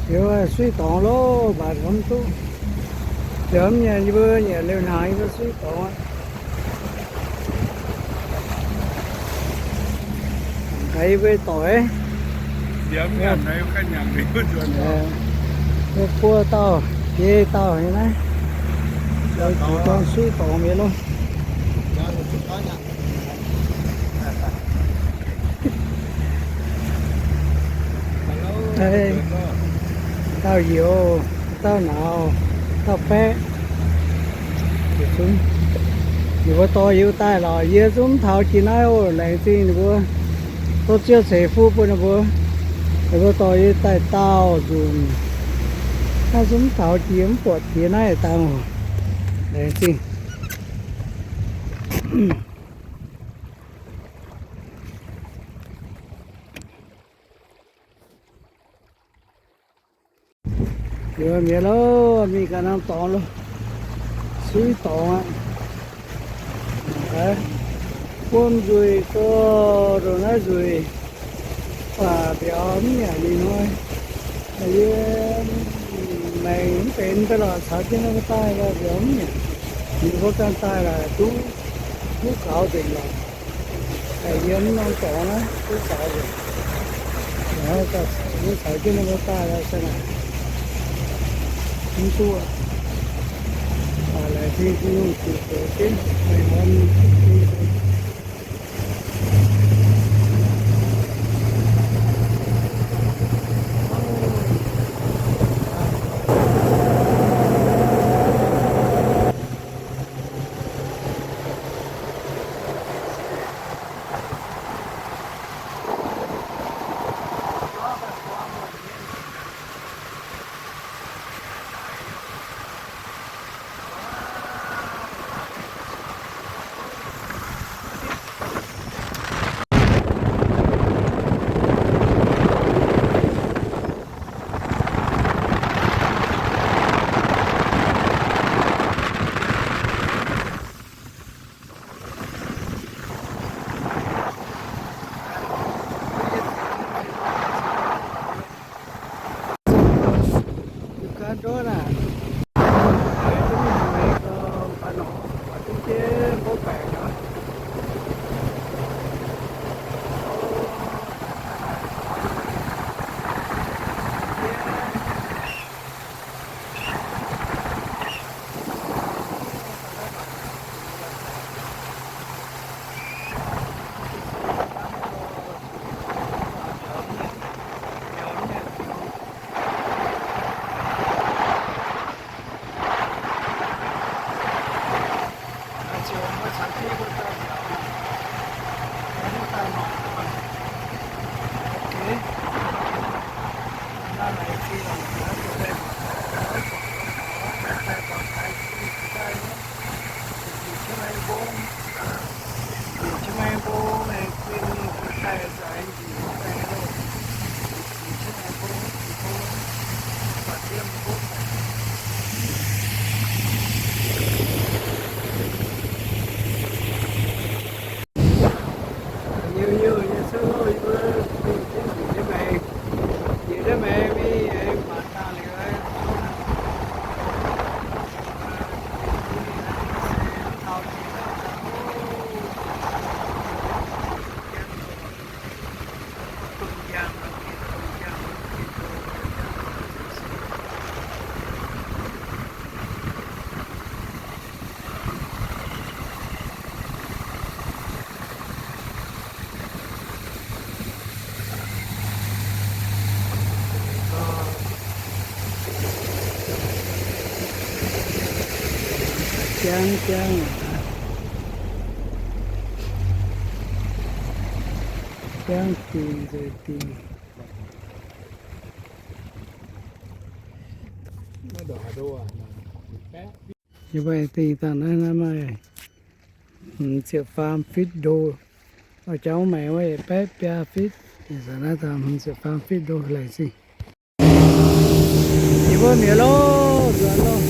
Liuz suiv dorngx loh, mbatc mv duqv. Liuz mv nyanc yie mbuo nyanc liuz hnaangx yie mbuo suiv dorngx aqv. Haiz yie mbuo doic. Mbuo buo dauh, biei dauh nyei naaiv. Zuqc gorngv suiv dorngx mienh loh. Dauh youz, dauh nauz, dauh baeqv. Ninh mbuo dorh yie daaih lorqc, yie zungv mv taux jiex naaiv oc. Laengz zingh ninh mbuo, tov Ziouv ceix fuqv bun ninh mbuo. Ninh mbuo dorh yie daaih daauh nzunc, naaiv zungv mv taux jiex, mv buatc jiex naaiv dangh oc. Laengz zingh. Liuz mienh loh, mingh ganh norm dorngx loh, suiv dorngx aqv. Buom nzuih gorx, ndongc naaiv nzuih, baac mbiauz mv nyanc ninh hnoi. Yie maengc mv benx daaih lorqc, caux jienv ninh mbuo daaih lorqc, mbiauz mv nyanc. Ninh mbuo ganh daaih lorqc, duqv, duqv gaux nzengc lorqc. Yie mv norm dorngx naaiv duqv gaux nzengc. Yie caux jienv ninh mbuo daaih lorqc, se naaic mv duqv. Laengz zingh Tin-Hungh zuqc zoux jienv meih muonz. Jangv jangv, jangv dingh nzengc dingh. Yie mbuo dingh dangh naaiv, naaiv maaih hmz ziepc faam fitv ndo. Oix jangx maengx wuov baeqv biaa fitv, naaiv dangh hmz ziepc faam fitv ndo laengz zingh. Yie mbuo mienh loh, nzuonx loh.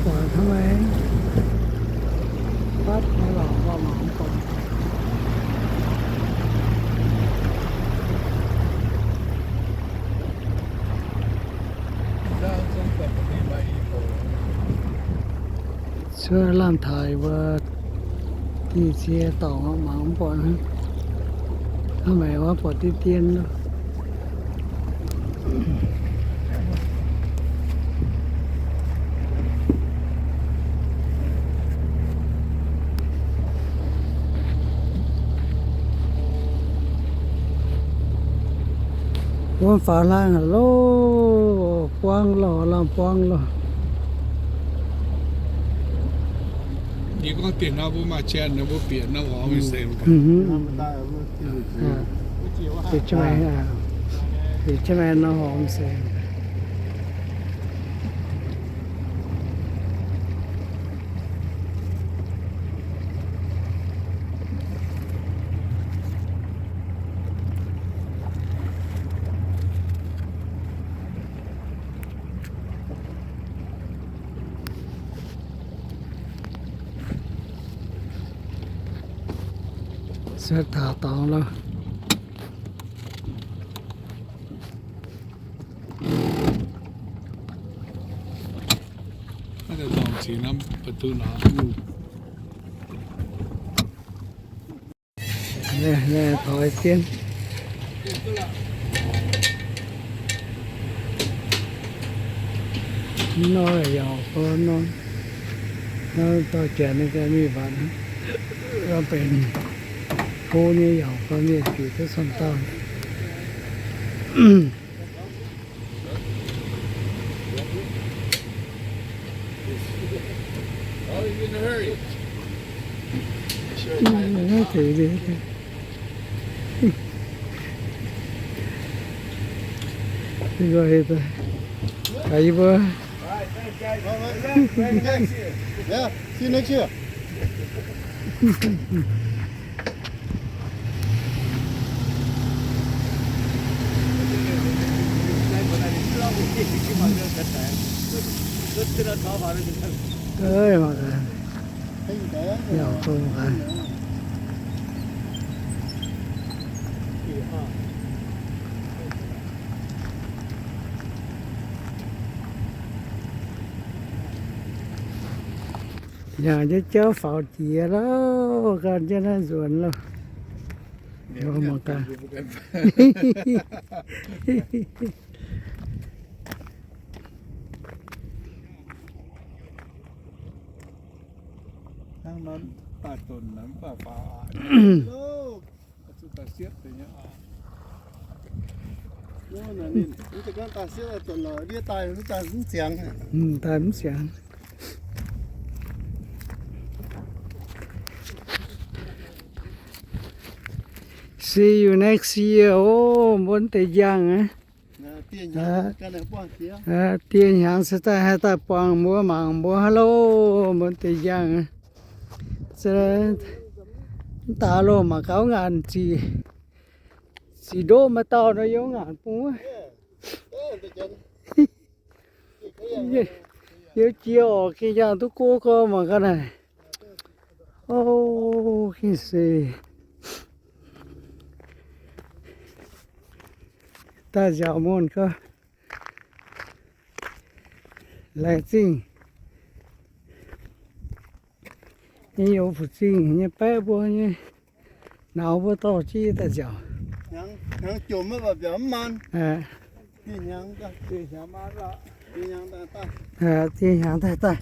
Buatc hnangv naaiv, fatv nyei lorqc, mbuo mangc mv buatc. Cuotv laanh taaix mbuo dieh cie dorngc mangc mv buatc hnangv. Hnangv naaiv wuov buatc dien dien. Wuov faaux hlang haic loh, buangv loh, lamh buangv loh. Yie gorngv diex hnoi mbuo maaih janx nor mbuo bieqc nor horpc mingh seix. Bieqc jienv maaih nor horpc mingh seix. Cuotv taux dorngx loh. Naaiv deix dorngx cingx norm ba'du naaiv. Naaiv, naaiv taux jienv. Nor yaac gorngv nor, nor dorh janx ninh ganh mingh mbatc, benx tov nyei yaac gorngv mienh bieqc duqv camv dauh. Aa, yie mbuo. Yeah, see you next year. Ơi, mà kìa. Yauc kông kìa. Yangh jienv jauv faaux jiex loh, gan jienv naaiv nzuonx loh. Mangc gaax. Hnangv nor daaih donx naaiv mv baac faaux aqv. Daaih mv siangx. See you next year. Ov, mbuo deix njang aqv. Dieh hnyangx se daaih haih daaih buangh mbuo mangc mbuo haaix loh, mbuo deix njang aqv. Mv daaih loh mangc gaax wuov ngaanc ziqc, ziqc ndoqv maaih dauh nor yiem wuov ngaanc bung wuov. Yiem jiex orqc, gengh njang duqv go gorx mangc gaax naaic. Ov, gengh se daaih nziaauc muonh gorx. Laengz zingh. Nyei youz fu'zing nyei baeqv mbuo nyei nauz mbuo dorh jienv daaih nziaauc. Dieh hnyangx daaih daaih.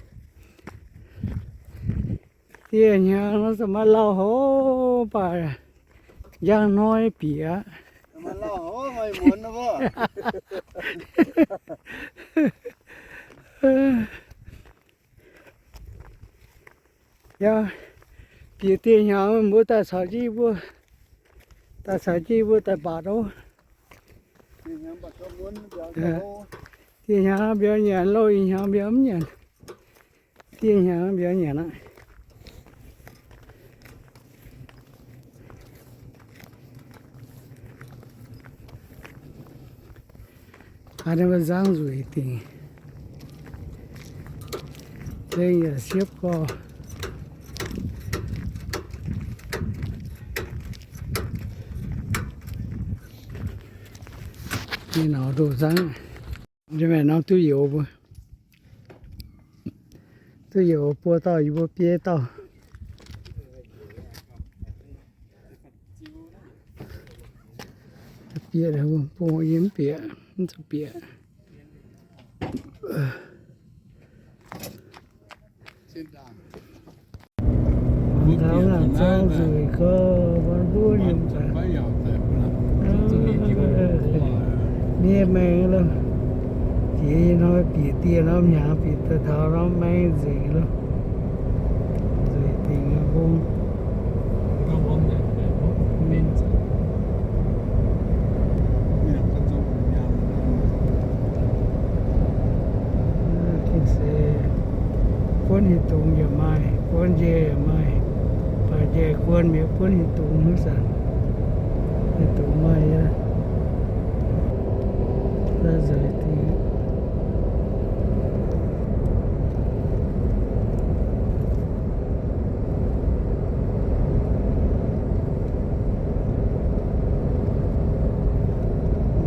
Dieh hnyangx nor se maaih lauh hov, mv baac njang hnoi bieqc aqv. Yaac bieqc dieh hnyangx mbuo daaih caux jienv mbuo, daaih caux jienv mbuo daaih mbatc ov. Dieh hnyangx mbiauz nyanc loh, ih hnyangx mbiauz mv nyanc. Dieh hnyangx mbiauz nyanc aqv. Aa, ninh mbuo nzangv nzueic dingc. Zeng yaac siepv gorx. Ninh norm ndoh nzangv. Maaih norm duqv youz mbuo, duqv youz buo dauh, yie mbuo biei dauh. Bieqc, bung yie mv bieqc, mv zuqc bieqc. Taux naaic zorng nzueic gorx, mbuo mbuo yiem daaih. Nie maeng loh. Jiex nyei hnoi bieqc dieh norm hnyangx bieqc daaih taux norm maeng nzengc loh. Nzueic dingc nyei mbong. Gengh se buonv hieh dungz yaac maaih, buonv njaih yaac maaih. Baac njaih guon mienh buonv hieh dungz hnangv zanc. Hieh dungz maaih yaac nzueic dingc.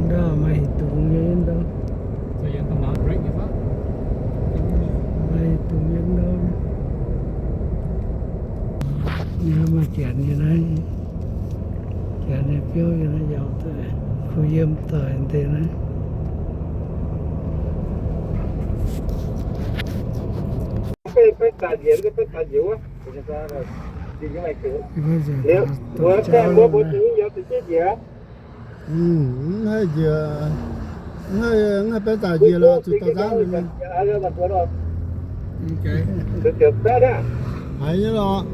Ndau maaih hieh dungz nyei ndau. Maaih hieh dungz nyei ndau. Naaiv maaih janx nyei naaiv. Janx nyei biouv yiem naaiv yaac daaih, kuh yiem daaih deix naaiv. Mv haih njiec, mv haih, mv haih baeqv daaih njiec lorqc, zuqc dorh nzangv. Haiz nyei lorqc.